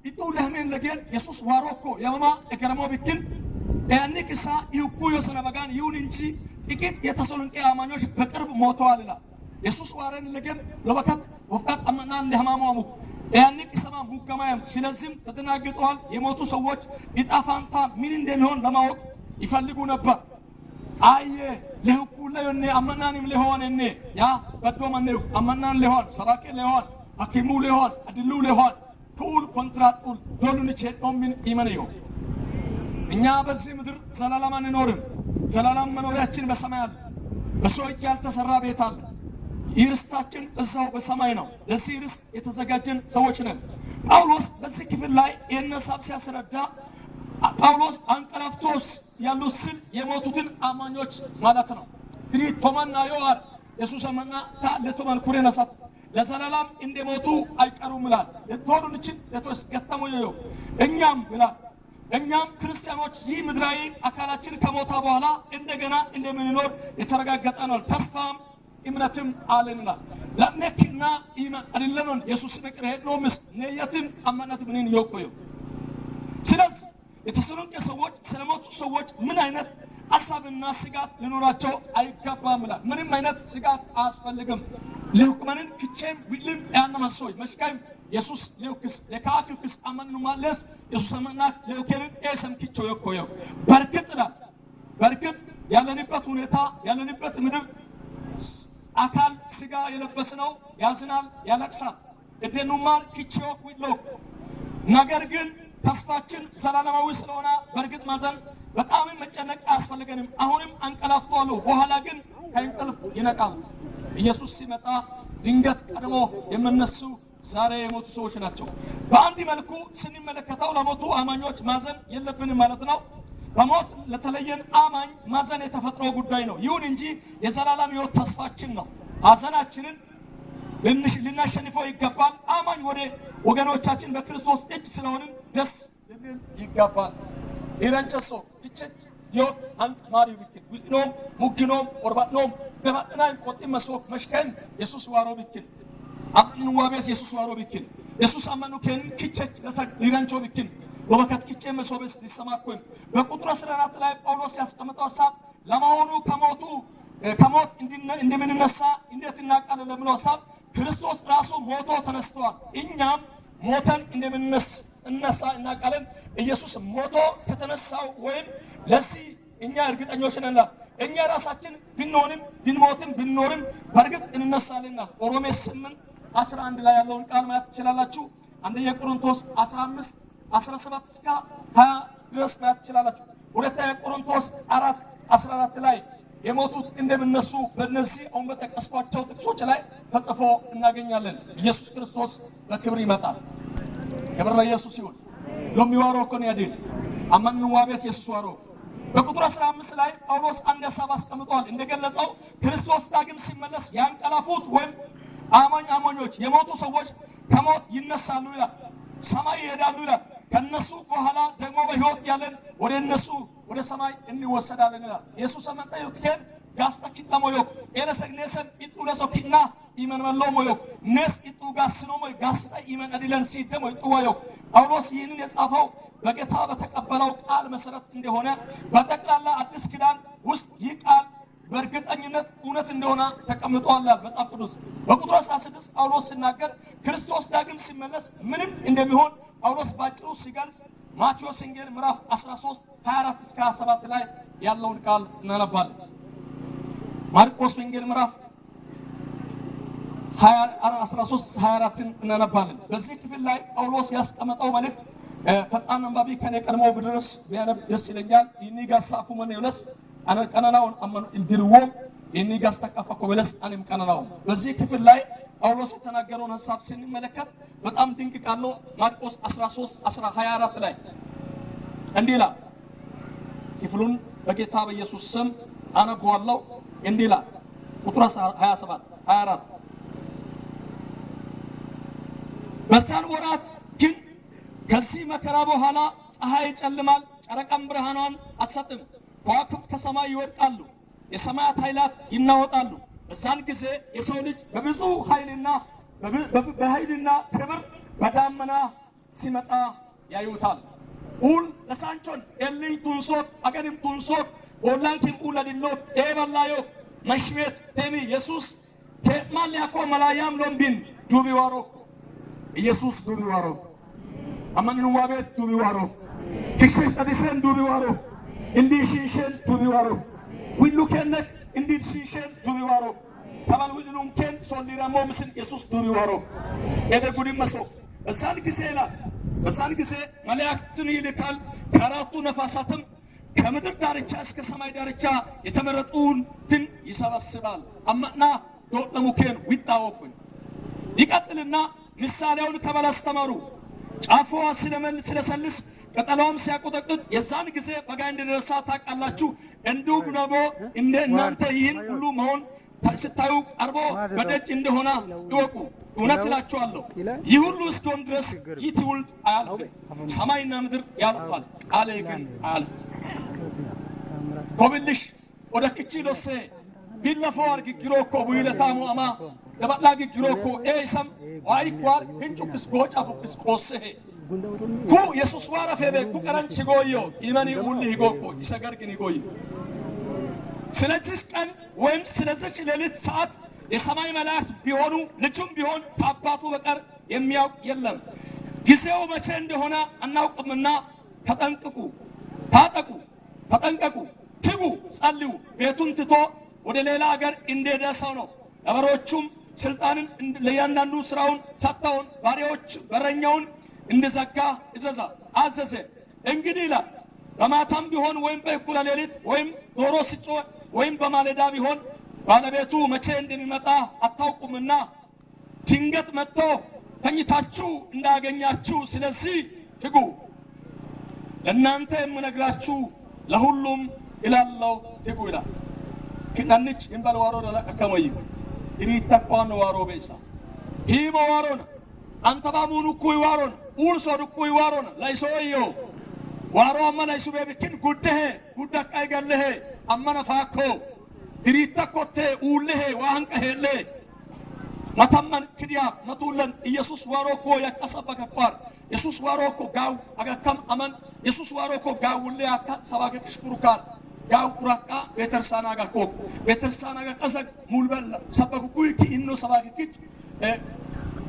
ኢጡ ለህሜን ለጌን የሱስ ዋሮኮ የመማ የገረሞ ቢክን ያኒ ክሳ ይኩ የሰነበጋን ይሁን እንጂ ጥቂት የተሰሎንቄ አማኞች በቅርብ ሞተዋል ይላል። የሱስ ዋረን ለገን ለበከት ወፍቃት አመናን ለህማማሙ ያኒ ቅሰማ ሙገማየም ስለዚህም ተደናግጠዋል። የሞቱ ሰዎች ዕጣ ፋንታ ምን እንደሚሆን ለማወቅ ይፈልጉ ነበር። አየ ለህኩለ ዮኔ አመናንም ለሆን እኔ ያ በዶመኔ አመናን ለሆን ሰባኬ ለሆን ሐኪሙ ለሆን አድሉ ለሆን ቱል ኮንትራቱል ዶሉን ቼጦምን ኢመንዮ እኛ በዚህ ምድር ዘላለም አንኖርም። ዘላለም መኖሪያችን በሰማይ አለ። በሰው እጅ ያልተሰራ ቤት አለ። ይህ ርስታችን እዛው በሰማይ ነው። ለዚህ ርስት የተዘጋጀን ሰዎች ነን። ጳውሎስ በዚህ ክፍል ላይ ይህን ሀሳብ ሲያስረዳ ጳውሎስ አንቀላፍቶስ ያሉት ስል የሞቱትን አማኞች ማለት ነው። ትሪ ቶማና ዮአር የሱስ አመና ታ ለቶማን ኩሬነሳት ለዘላለም እንደሞቱ አይቀሩም ይላል። ለቶሩንችን ለቶስ ገጠሙ ዮዮ እኛም ይላል እኛም ክርስቲያኖች ይህ ምድራዊ አካላችን ከሞታ በኋላ እንደገና እንደምንኖር የተረጋገጠ ነው። ተስፋም እምነትም አለንና ለነክና ኢማን አይደለኖን ኢየሱስ ነቅረ ሄድኖምስ ነየትም አማነት ምንን ይወቆዩ። ስለዚህ የተሰሎንቄ ሰዎች ስለሞቱ ሰዎች ምን አይነት ሀሳብና ስጋት ሊኖራቸው አይገባም ይላል። ምንም አይነት ስጋት አያስፈልግም። ሊሁቅመንን ክቼም ዊልም ያነመሶይ መሽካይም ኢየሱስ ሊውክስ ለካክክስ አመኑ ማለስ ኢየሱስ አመናክ ሊውከንን ኤሰም ኪቾ የኮዮ በርግጥ ይላል። በርግጥ ያለንበት ሁኔታ ያለንበት ምድር አካል ስጋ የለበስነው ያዝናል፣ ያለቅሳል። እደኑማር ኪቾ ዊሎ ነገር ግን ተስፋችን ዘላለማዊ ስለሆነ በእርግጥ ማዘን በጣም መጨነቅ አያስፈልገንም። አሁንም አንቀላፍተዋል፣ በኋላ ግን ከእንቅልፍ ይነቃሉ። ኢየሱስ ሲመጣ ድንገት ቀድሞ የምነሱ ዛሬ የሞቱ ሰዎች ናቸው። በአንድ መልኩ ስንመለከተው ለሞቱ አማኞች ማዘን የለብንም ማለት ነው። በሞት ለተለየን አማኝ ማዘን የተፈጥሮ ጉዳይ ነው። ይሁን እንጂ የዘላለም ሕይወት ተስፋችን ነው። ሐዘናችንን ልናሸንፈው ይገባል። አማኝ ወደ ወገኖቻችን በክርስቶስ እጅ ስለሆንን ደስ ልንል ይገባል። ኢረንጨሶ ክቸች ዲዮክ አንድ ማሪው ቢክል ዊጥኖም ሙግኖም ኦርባጥኖም ደባጥናይም ቆጢ መስወክ መሽከን የሱስ ዋሮ ቢክል አጥንዋ ቤት የሱስ ዋሮ ቢክል የሱስ አመኑ ከን ክቸች ለሰ ኢረንቾ ቢክል ወበከት ክቼ መሶበስ ሊሰማኮም በቁጥር 14 ላይ ጳውሎስ ያስቀመጠው ሐሳብ ለመሆኑ ከሞቱ ከሞት እንደምንነሳ እንዴት እናውቃለን ለሚለው ሐሳብ ክርስቶስ ራሱ ሞቶ ተነስተዋል። እኛም ሞተን እንደምንነሳ እናውቃለን። ኢየሱስ ሞቶ ከተነሳው ወይም ለዚህ እኛ እርግጠኞች ነን። እኛ ራሳችን ብንሆንም ብንሞትም ብንኖርም በእርግጥ እንነሳለንና ሮሜ 8 11 ላይ ያለውን ቃል ማየት ትችላላችሁ። አንደኛ ቆሮንቶስ 15 17 እስከ 20 ድረስ ማየት ትችላላችሁ። ሁለተኛ ቆሮንቶስ 4 14 ላይ የሞቱት እንደሚነሱ በእነዚህ አሁን በጠቀስኳቸው ጥቅሶች ላይ ተጽፎ እናገኛለን። ኢየሱስ ክርስቶስ በክብር ይመጣል። ክብር ለኢየሱስ ይሁን። ሎሚዋሮ ኮን ያዲል አማንዋ ቤት ኢየሱስ ዋሮ በቁጥር 15 ላይ ጳውሎስ አንድ ሀሳብ አስቀምጧል። እንደገለጸው ክርስቶስ ዳግም ሲመለስ ያንቀላፉት ወይም አማኞች የሞቱ ሰዎች ከሞት ይነሳሉ ይላል። ሰማይ ይሄዳሉ ይላል። ከነሱ በኋላ ደግሞ በሕይወት ያለን ወደ እነሱ ወደ ሰማይ እንወሰዳለን ይላል። ኢየሱስ አመጣ ይከን ጋስታ ኪጣሞዮ ኤለሰግኔሰን ኢጡለሶ ኪና ኢመንመሎሞዮ ኔስ ኢጡ ጋስኖሞ ጋስታ ኢመን አዲለን ሲደሞ ኢጡዋዮ ጳውሎስ ይህንን የጻፈው በጌታ በተቀበለው ቃል መሰረት እንደሆነ በጠቅላላ አዲስ ኪዳን ውስጥ ይህ ቃል በእርግጠኝነት እውነት እንደሆነ ተቀምጧል መጽሐፍ ቅዱስ። በቁጥር 16 ጳውሎስ ሲናገር ክርስቶስ ዳግም ሲመለስ ምንም እንደሚሆን ጳውሎስ ባጭሩ ሲገልጽ ማቴዎስ ወንጌል ምዕራፍ 13 24 እስከ 27 ላይ ያለውን ቃል እናነባለን። ማርቆስ ወንጌል ምዕራፍ 13 24ን እናነባለን። በዚህ ክፍል ላይ ጳውሎስ ያስቀመጠው መልእክት ፈጣን አንባቢ ከኔ ቀድሞ ብድረስ ቢያነብ ደስ ይለኛል። ይኒ ጋሳፉ መነ ይለስ አነ ቀነናውን አመኑ ኢልድልዎም ይኒ ጋስተቀፈ ኮበለስ አንም ቀነናው። በዚህ ክፍል ላይ ጳውሎስ የተናገረውን ሐሳብ ስንመለከት በጣም ድንቅ ቃል ነው። ማርቆስ 13 24 ላይ እንዲህ ይላል። ክፍሉን በጌታ በኢየሱስ ስም አነበዋለሁ። እንዲህ ይላል ቁጥር 27 24 በዛን ወራት ግን ከዚህ መከራ በኋላ ፀሐይ ይጨልማል፣ ጨረቃም ብርሃኗን አትሰጥም፣ ከዋክብት ከሰማይ ይወድቃሉ፣ የሰማያት ኃይላት ይናወጣሉ። በዛን ጊዜ የሰው ልጅ በብዙ ኃይልና በኃይልና ክብር በዳመና ሲመጣ ያዩታል። ኡል ለሳንቾን ኤልኝ ቱንሶክ አገንም ቱንሶክ ቦላንኪም ኡለዲሎክ ኤበላዮ መሽሜት ቴሚ ኢየሱስ ከማልያኮ መላያም ሎምቢን ዱቢ ዋሮክ ኢየሱስ ዱቢ ዋሮክ አማንኑ ዋቤት ዱቢ ዋሮክ ክሽሽ ጠዲሰን ዱቢ ዋሮክ እንዲ ሽንሸን ዱቢ ዋሮክ ዊሉ ከነክ እንዲ ሽንሸን ዱቢ ዋሮክ ተባል ዊሉን ኬን ሶሊራሞ ምስል ኢየሱስ ዱቢ ዋሮክ ኤደ ጉዲን መሶ በዛን ጊዜ ይላል፣ በዛን ጊዜ መላእክትን ይልካል፣ ከአራቱ ነፋሳትም ከምድር ዳርቻ እስከ ሰማይ ዳርቻ የተመረጡትን ይሰበስባል። አማና ዶለሙኬን ዊጣወኩኝ ይቀጥልና ምሳሌውን ከበለስ ተማሩ። ጫፏ ስለሰልስ ቅጠሏም ሲያቆጠቁጥ የዛን ጊዜ በጋ እንደደረሰ ታውቃላችሁ። እንዲሁም ደግሞ እንደ እናንተ ይህን ሁሉ መሆን ስታዩ ቀርቦ በደጅ እንደሆነ እወቁ። እውነት እላችኋለሁ ይህ ሁሉ እስኪሆን ድረስ ይህ ትውልድ አያልፍም። ሰማይና ምድር ያልፋል፣ ቃሌ ግን አያልፍም። ጎብልሽ ወደ ክቺ ሎሴ ቢለፎ አርግግሮኮ ቡይለታሙ አማ ደበላ ግግሮኮ ኤይሰም ዋይኳር ህንጩክስ ጎጫፉክስ ቆስሄ ኩ ኢየሱስ ዋራ ፌቤ ኩ ቀረንቺ ጎዮ ኢመኒ ኡሊ ሂጎኮ ይሰገርግን ይጎይ። ስለዚህ ቀን ወይም ስለዚች ሌሊት ሰዓት የሰማይ መላእክት ቢሆኑ ልጁም ቢሆን ከአባቱ በቀር የሚያውቅ የለም። ጊዜው መቼ እንደሆነ አናውቅምና ተጠንቅቁ፣ ታጠቁ፣ ተጠንቀቁ፣ ትጉ፣ ጸልዩ። ቤቱን ትቶ ወደ ሌላ አገር እንደሄደ ሰው ነው። ለበሮቹም ስልጣንን ለእያንዳንዱ ስራውን ሰጥተውን ባሪያዎች በረኛውን እንዲዘጋ እዘዛ አዘዘ። እንግዲህ ይላል፣ በማታም ቢሆን ወይም በእኩለ ሌሊት ወይም ዶሮ ሲጮህ ወይም በማለዳ ቢሆን ባለቤቱ መቼ እንደሚመጣ አታውቁምና ድንገት መጥቶ ተኝታችሁ እንዳያገኛችሁ ስለዚህ ትጉ። ለእናንተ የምነግራችሁ ለሁሉም እላለሁ ትጉ ይላል። ክናንች ይንበል ዋሮ ደለቀከመይ ድሪተቋን ዋሮ ቤሳ ሂሞ ዋሮነ አንተባሙን እኩይ ዋሮነ ኡልሶድ እኩይ ዋሮነ ላይሶዮ ዋሮ አማ ላይሱ ቤብክን ጉደሄ ጉደቃይ ገለሄ አመነ ፋኮ ድሪተኮቴ ኡልሄ ዋንቀሄሌ መተመን ክድያ መቱለን ኢየሱስ ዋሮኮ ያቀሰበከ ቋር ኢየሱስ ዋሮኮ ጋው አጋካም አመን ኢየሱስ ዋሮኮ ጋውሌ አካ ሰባከ ክሽኩሩካር ጋው ቁራቃ ቤተርሳና ጋኮ ቤተርሳና ጋቀሰ ሙልበል ሰበኩ ኩይ ኢኖ ሰባከ ክች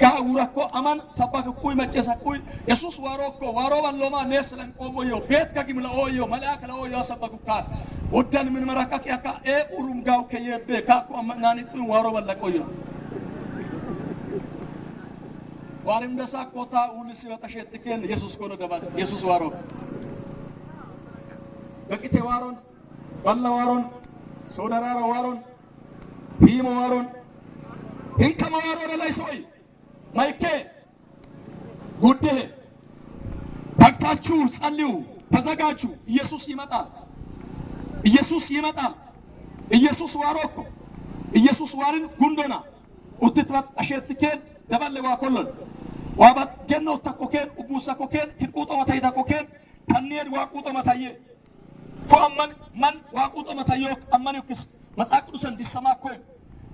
ጋው ራኮ አማን ሰበኩ ኩይ መጨሰ ኩይ ኢየሱስ ዋሮኮ ዋሮ ባሎማ ኔስለን ቆሞዮ ቤት ከጊምላ ኦዮ መልአክ ለኦዮ ሰበኩ ካር ወደን ምን መራካክ ያካ ኤ ኡሩም ጋው ከየቤ ካኩ አማናኒቱ ዋሮ በለቆዮ ዋሪም ደሳ ኮታ ውልስ በተሸጥከን ኢየሱስ ኮነ ደባ ኢየሱስ ዋሮ በቂቴ ዋሮን ባላ ዋሮን ሶደራራ ዋሮን ሂሞ ዋሮን ሂንከማ ዋሮን ላይ ሶይ ማይኬ ጉዴ ተግታችሁ ጸልዩ፣ ተዘጋጁ። ኢየሱስ ይመጣል። ኢየሱስ ይመጣል። ኢየሱስ ዋሮኮ ኢየሱስ ዋርን ጉንዶና ውትትበት አሸትኬን ደበለ ዋኮሎን ዋባት ገኖ ተኮኬን ኡቡሳ ኮኬን ኪድቁጦ መታይታ ኮኬን ከኔድ ዋቁጦ መታየ ኮ አመን መን ዋቁጦ መታዮ አመን ዩክስ መጽሐፍ ቅዱስን እንዲሰማ ኮ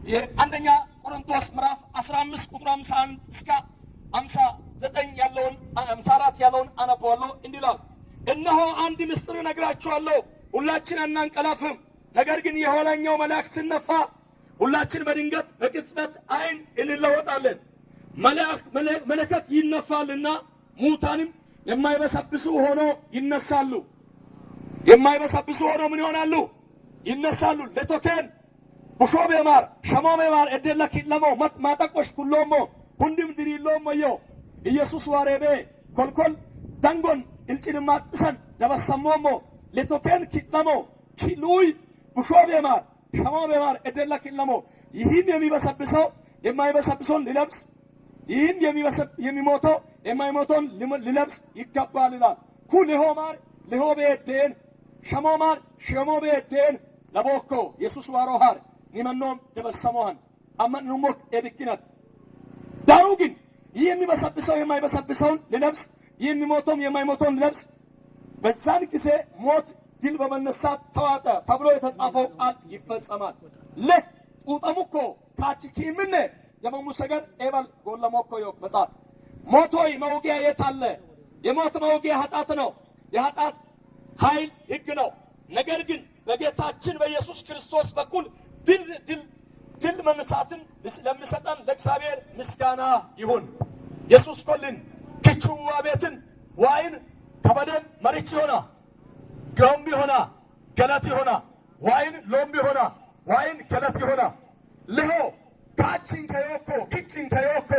የአንደኛ ቆሮንቶስ ምዕራፍ 15 ቁጥር 51 እስከ 59 ያለውን 54 ያለውን አነበዋለሁ። እንዲህ ይላል፣ እነሆ አንድ ምስጢር እነግራችኋለሁ፣ ሁላችን አናንቀላፍም፣ ነገር ግን የኋላኛው መልአክ ሲነፋ ሁላችን በድንገት በቅጽበት ዓይን እንለወጣለን። መለከት ይነፋልና ሙታንም የማይበሰብሱ ሆኖ ይነሳሉ። የማይበሰብሱ ሆኖ ምን ይሆናሉ? ይነሳሉ። ለቶኬን ቡሾ ቤማር ሸሞ ቤማር እደለ ኪለሞ ማጠቆሽ ኩሎሞ ሁንድም ድሪሎሞ ዮ ኢየሱስ ዋሬቤ ኮልኮል ዳንጎን ilጭንማ ጥሰን ደበሰሞሞ ለቶኬን ኪለሞ ኪሉይ ቡሾ ቤማር ሸሞ ቤማር እደለ ኪለሞ ይህም የሚበሰብሰው የማይበሰብሰውን ሊለብስ ይህም የሚሞተው የማይሞተውን ሊለብስ ይገባል ይላል። ኩ ሊሆማር ሊሆቤዴን ሸሞማር ሸሞቤዴን ለቦኮ ኢየሱስ ዋሮሃር ኒመኖም ደበሰሞሃን አመንኑሞክ ኤብኪነት። ዳሩ ግን ይህ የሚበሰብሰው የማይበሰብሰውን ሊለብስ ይህ የሚሞተውም የማይሞተውን ሊለብስ በዛን ጊዜ ሞት ድል በመነሳት ተዋጠ ተብሎ የተጻፈው ቃል ይፈጸማል። ልህ ጡጠሙኮ ታችኪምነ የመሙሰገር ኤበል ጎለሞኮ ዮ መጽሐፍ ሞት ሆይ መውጊያ የት አለ? የሞት መውጊያ ኃጢአት ነው። የኃጢአት ኃይል ሕግ ነው። ነገር ግን በጌታችን በኢየሱስ ክርስቶስ በኩል ድል ድል ድል መነሳትን ለሚሰጠን ለእግዚአብሔር ምስጋና ይሁን። ኢየሱስ ኮልን ክቹዋ ቤትን ዋይን ከበደም መሪች ሆና ገምቢ ሆና ገለት ሆና ዋይን ሎምቢ ሆና ዋይን ገለት ሆና ልሆ ካችን ከዮኮ ክችን ከዮኮ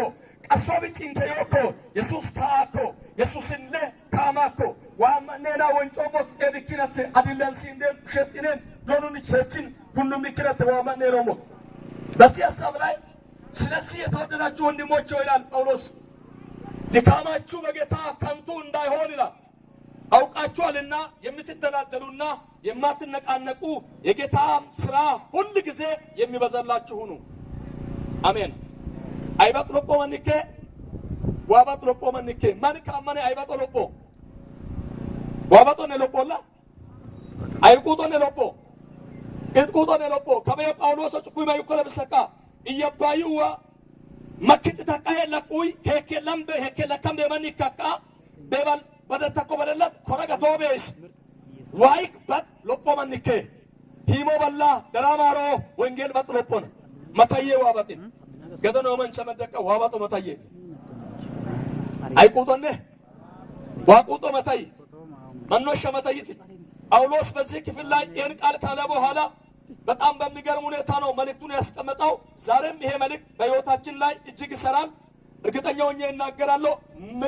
ቀሶብጭን ከዮኮ ኢየሱስ ካአኮ ኢየሱስን ለ ካማኮ ዋመኔና ወንጮሞ ኤብኪነት አዲለንሲንደን ሸጥኔን ዶኑን ቸችን ሁሉም ቢኪነት ዋመኔሮሞ። በዚህ ሀሳብ ላይ ስለዚህ የተወደዳችሁ ወንድሞች ይላል ጳውሎስ፣ ድካማችሁ በጌታ ከንቱ እንዳይሆን ይላል አውቃችኋልና የምትደላደሉና የማትነቃነቁ የጌታ ስራ ሁል ጊዜ የሚበዛላችሁ ሁኑ። አሜን። አይበጥሎጶ መንኬ ዋበጥሎጶ መንኬ ማን ካመነ አይበጥሎጶ ዋበጦ ነሎጶላ አይቁጦ ነሎጶ ቅጥቁጦ ነሎጶ ከበየ ጳውሎስ ጭኩይ ማይኮለ ብሰቃ እየባዩዋ መክጥ ተቃየ ለቁይ ሄኬ ለምበ ሄኬ ለከምበ መኒ ከቃ ቤባል በደተኮ በደለት ኮረገ ቶቤስ ዋይክ በጥ ሎጶ መንኬ ሂሞ በላ ደራማሮ ወንጌል በጥ ሎጶነ መታዬ ዋበጢን ገደኖ መንቸ መደቀ ዋበጦ መታዬ አይቁጦነ ዋቁጦ መታይ መኖሸ መታይት። ጳውሎስ በዚህ ክፍል ላይ ይህን ቃል ካለ በኋላ በጣም በሚገርም ሁኔታ ነው መልእክቱን ያስቀመጠው። ዛሬም ይሄ መልእክት በሕይወታችን ላይ እጅግ ይሰራል። እርግጠኛ ሆኜ እናገራለሁ።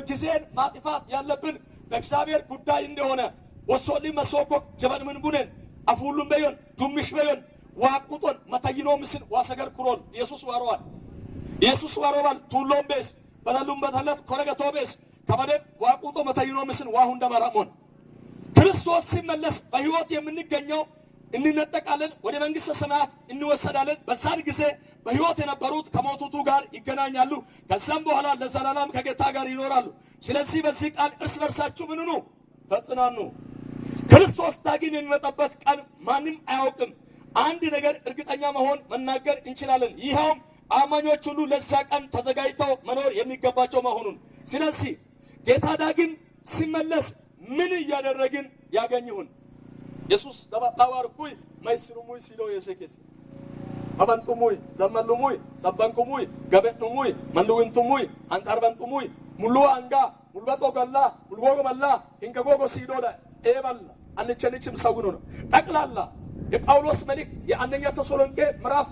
ጊዜን ማጥፋት ያለብን በእግዚአብሔር ጉዳይ እንደሆነ ወሶሊ መሶኮ ጀበን ቡነን አፉሉም በዮን ዱምሽ በዮን ዋቁጦን መተይኖ ምስል ዋሰገር ኩሮን ኢየሱስ ዋሮዋል ኢየሱስ ዋሮባል ቱሎም ቤስ በተሉም በተለት ኮረገቶ ቤስ ከበደ ዋቁጦ መተይኖ ምስል ዋሁ እንደመራሞን ክርስቶስ ሲመለስ በሕይወት የምንገኘው እንነጠቃለን፣ ወደ መንግሥተ ሰማያት እንወሰዳለን። በዛን ጊዜ በሕይወት የነበሩት ከሞቱቱ ጋር ይገናኛሉ። ከዛም በኋላ ለዘላለም ከጌታ ጋር ይኖራሉ። ስለዚህ በዚህ ቃል እርስ በርሳችሁ ምን ሁኑ? ተጽናኑ። ክርስቶስ ዳግም የሚመጣበት ቀን ማንም አያውቅም። አንድ ነገር እርግጠኛ መሆን መናገር እንችላለን። ይኸውም አማኞች ሁሉ ለዛ ቀን ተዘጋጅተው መኖር የሚገባቸው መሆኑን። ስለዚህ ጌታ ዳግም ሲመለስ ምን እያደረግን ያገኝ ይሁን? ኢየሱስ ተባጣዋርኩይ ማይስሩሙይ ሲሎ የሴኬስ አባንጡሙይ ዘመሉሙይ ሰበንኩሙይ ገበኑሙይ መንዱዊንቱሙይ አንጠርበንጡሙይ ሙሉ አንጋ ሙልበጦ ገላ ሙልጎጎ በላ ሂንከጎጎ ሲዶዳ ኤበላ አንቸንችም ሰውኑ ነው። ጠቅላላ የጳውሎስ መልእክት የአንደኛ ተሰሎንቄ ምዕራፍ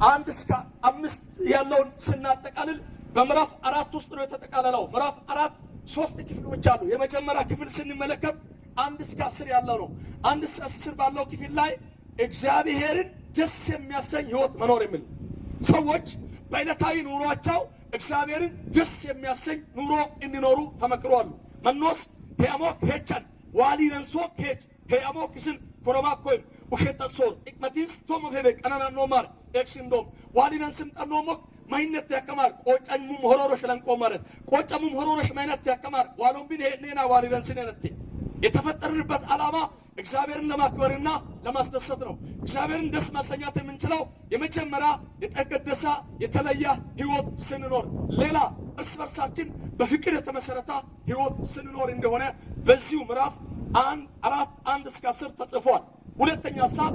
1 እስከ 5 ያለውን ስናጠቃልል በምዕራፍ 4 ውስጥ ነው የተጠቃለለው። ምዕራፍ 4 ሶስት ክፍሎች አሉ። የመጀመሪያ ክፍል ስንመለከት 1 እስከ 10 ያለው ነው። 1 እስከ 10 ባለው ክፍል ላይ እግዚአብሔርን ደስ የሚያሰኝ ሕይወት መኖር የሚል፣ ሰዎች በዕለታዊ ኑሯቸው እግዚአብሔርን ደስ የሚያሰኝ ኑሮ እንዲኖሩ ተመክሯሉ። መኖስ ሄአሞክ ሄቸን ዋሊነንሶ ሄች ሄአሞክ ስን ኮረማኮይም ውሸጠሶር ጥቅመቲንስ ቶሞፌቤ ቀነናኖማር ኤክሽንዶም ዋሊነንስም ጠኖሞክ ማይነት ያከማር ቆጨሙም ሆሮሮሽ ለንቆማረት ቆጨሙም ሆሮሮሽ ማይነት ያከማር ዋሎምቢን ሄኔና ዋሊነንስን ነቴ። የተፈጠርንበት ዓላማ እግዚአብሔርን ለማክበርና ለማስደሰት ነው። እግዚአብሔርን ደስ ማሰኛት የምንችለው የመጀመሪያ የተቀደሰ የተለየ ሕይወት ስንኖር፣ ሌላ እርስ በርሳችን በፍቅር የተመሰረተ ሕይወት ስንኖር እንደሆነ በዚሁ ምዕራፍ 4 1 እስከ 10 ተጽፏል። ሁለተኛ ሀሳብ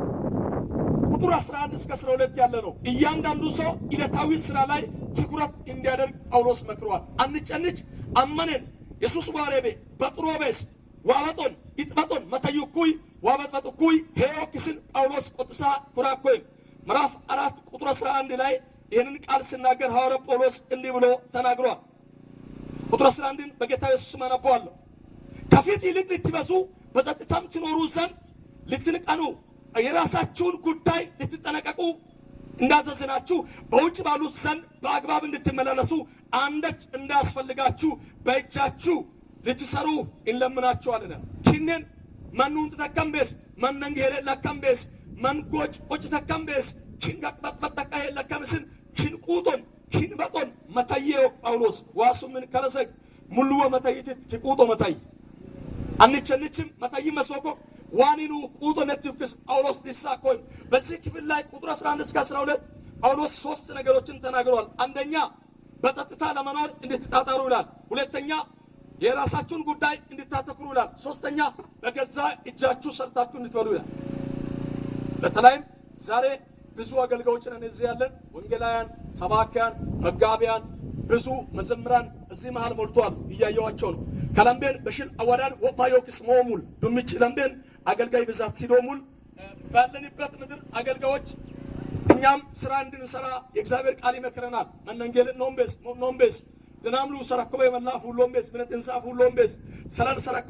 ቁጥር 11 እስከ 12 ያለ ነው። እያንዳንዱ ሰው ዕለታዊ ስራ ላይ ትኩረት እንዲያደርግ ጳውሎስ መክሯል። አንጨንች አመነን ኢየሱስ ዋሬቤ በጥሮቤስ ዋበጦን ይጥበጦን መተዩኩይ ዋበጥበጥኩይ ሄዮክስን ጳውሎስ ቆጥሳ ኩራኮይ ምዕራፍ 4 ቁጥር 11 ላይ ይህንን ቃል ሲናገር ሐዋርያው ጳውሎስ እንዲህ ብሎ ተናግሯል። ቁጥር 11ን በጌታ ኢየሱስ ስም አነበዋለሁ። ከፊት ይልቅ ልትበዙ በጸጥታም ትኖሩ ዘንድ ልትንቀኑ የራሳችሁን ጉዳይ ልትጠነቀቁ እንዳዘዝናችሁ በውጭ ባሉት ዘንድ በአግባብ እንድትመላለሱ አንዳች እንዳያስፈልጋችሁ በእጃችሁ ልትሰሩ እንለምናችኋለን። ኪንን መኑን ተተከምቤስ መነንግ ሄለ ለከምቤስ መንጎጭ ቆጭ ተከምቤስ ኪንጋቅበጥበጠቃ ለከምስን ኪንቁጦን ኪንበጦን መታየው ጳውሎስ ዋሱ ምን ከረሰግ ሙሉወ መታይትት ኪቁጦ መታይ አንቸንችም መታይ መስወኮ ዋኒኑ ቁጦ ነትክስ ጳውሎስ ዲሳኮይ። በዚህ ክፍል ላይ ቁጥር 11 እስከ 12 ጳውሎስ ሶስት ነገሮችን ተናግሯል። አንደኛ በጸጥታ ለመኖር እንድትጣጣሩ ይላል። ሁለተኛ የራሳችሁን ጉዳይ እንድታተኩሩ ይላል። ሶስተኛ በገዛ እጃችሁ ሰርታችሁ እንድትበሉ ይላል። በተለይም ዛሬ ብዙ አገልጋዮች ነን እዚህ ያለን፣ ወንጌላውያን፣ ሰባኪያን፣ መጋቢያን፣ ብዙ መዘምራን እዚህ መሃል ሞልቷል። እያየዋቸው ነው። ከለምቤን በሽል አዋዳን ወማዮክስ ሞሙል ዱምች ለምቤን አገልጋይ ብዛት ሲዶሙል ባለንበት ምድር አገልጋዮች እኛም ስራ እንድንሰራ የእግዚአብሔር ቃል ይመክረናል። መነንጌል ኖምቤስ ኖምቤስ ድናምሉ ሰረኮበ የመላፉ ሎምቤስ ብነት እንሳፉ ሎምቤስ ሰላል ሰረኮ።